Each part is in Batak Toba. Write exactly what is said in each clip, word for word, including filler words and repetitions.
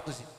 tusi.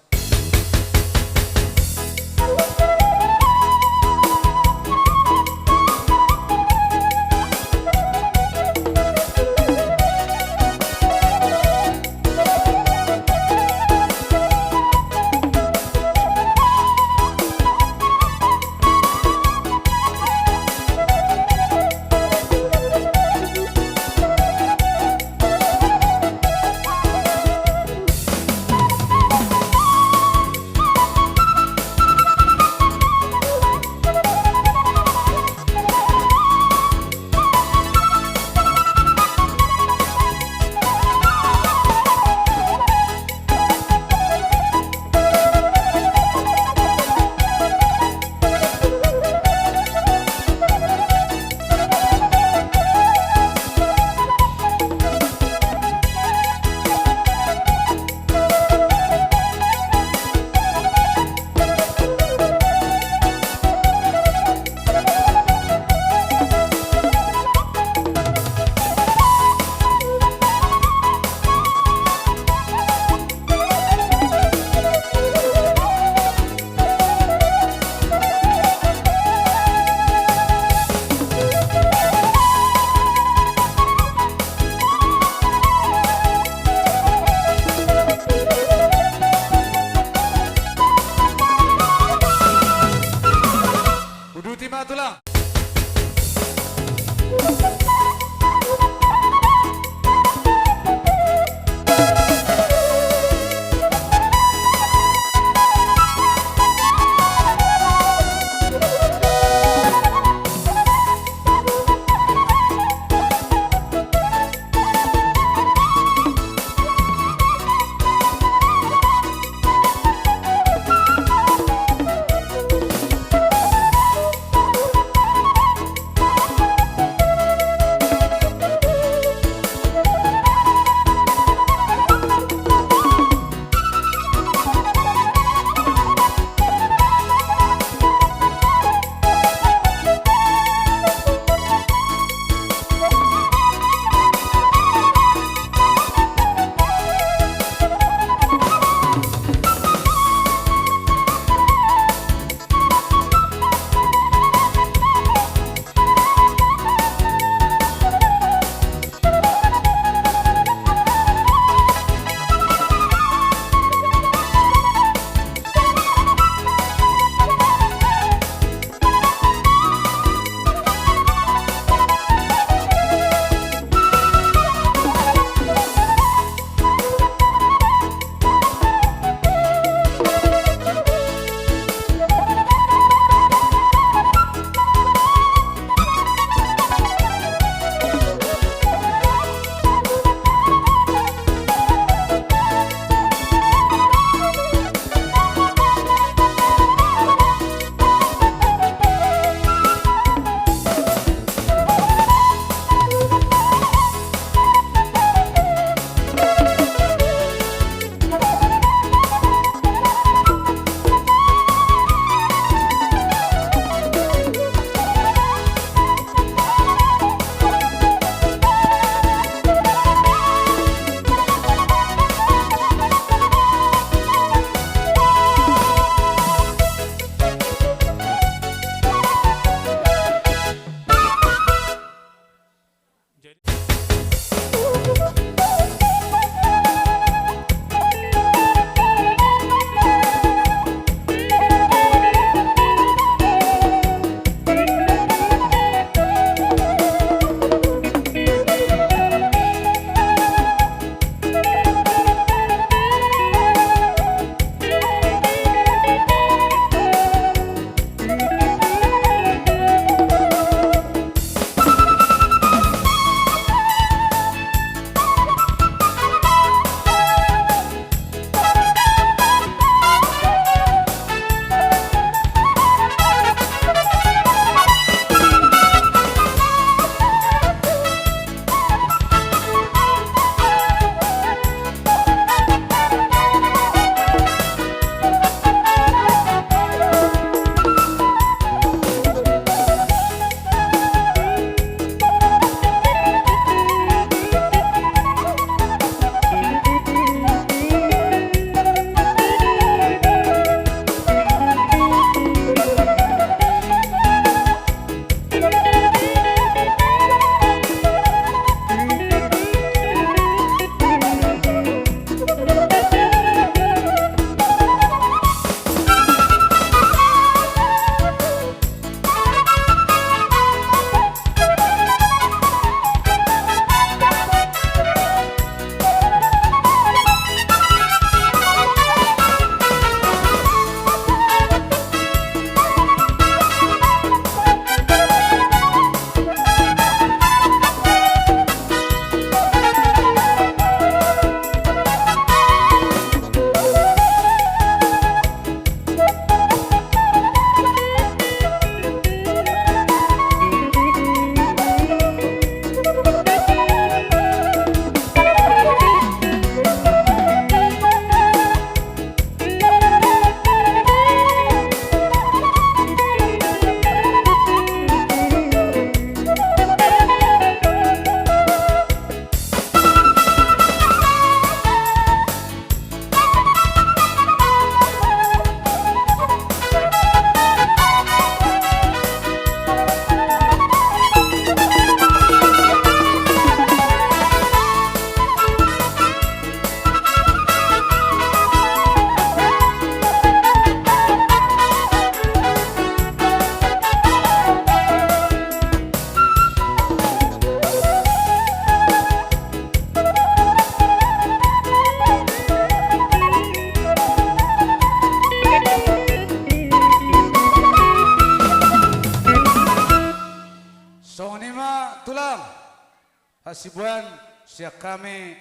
Hasibuan, sian hami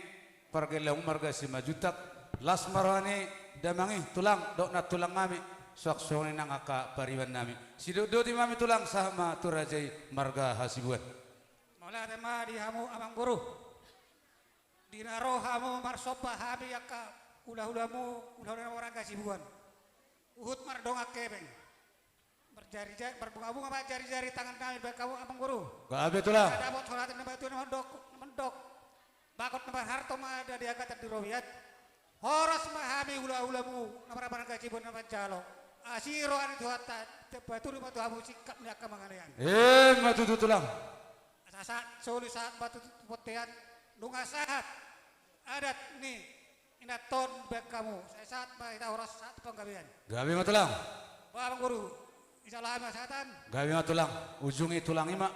pargellengon marga Simanjuntak, las ma roha ni damang i tulang dohot nantulang nami, suang songon i nang angka pariban nami. Sidok-dok i ma hami tulang, sahat ma tu raja i marga Hasibuan. Mauliate ma di hamu amang guru. Di na ro hamu marsomba hami angka hula-hulamu, hula-hula marga Hasibuan. Huhut mardongan hepeng. Marjari-jari, marbunga-bunga ma jari-jari tangan nami bahen hamu amang guru. Gabe tulang. Asa dapot horas ni na batua na mandok, na mandok. Bakot na marharto ma na di agatan di robean. Horas ma hami hula-hulamu na marga Hasibuan na manjalo. Asi roha ni Tuhanta, paturi ma tu hamu singkat ni angka pangalean. Emma tutu tulang. Asa sahat solu sahat ma tu bontean, nunga sahat adat ni inanta on bahen hamu, sai sahat ma hita horas sahat panggabean. Gabe ma tulang. Ba amang guru, dijalo hami hasahatan. Gabe ma tulang, ujungi tulang i ma.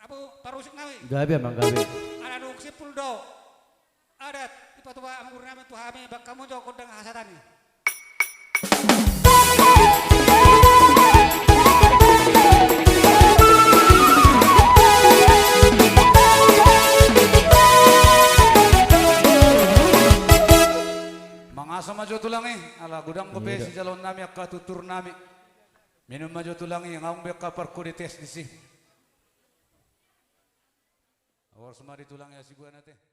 Apu parusik nami. Gabe amang gabe. Ala dung simpul do adat, dipatupa amang guru nami tu hami, bahen hamu jo gondang hasahatan i. Mangaso ma jo tulang i, ala godang dope sijaloon nami angka tutur nami. Minum ma jo tulang i, nga adong be angka parkode tes disi. Horas ma di tulang i Hasibuan ate.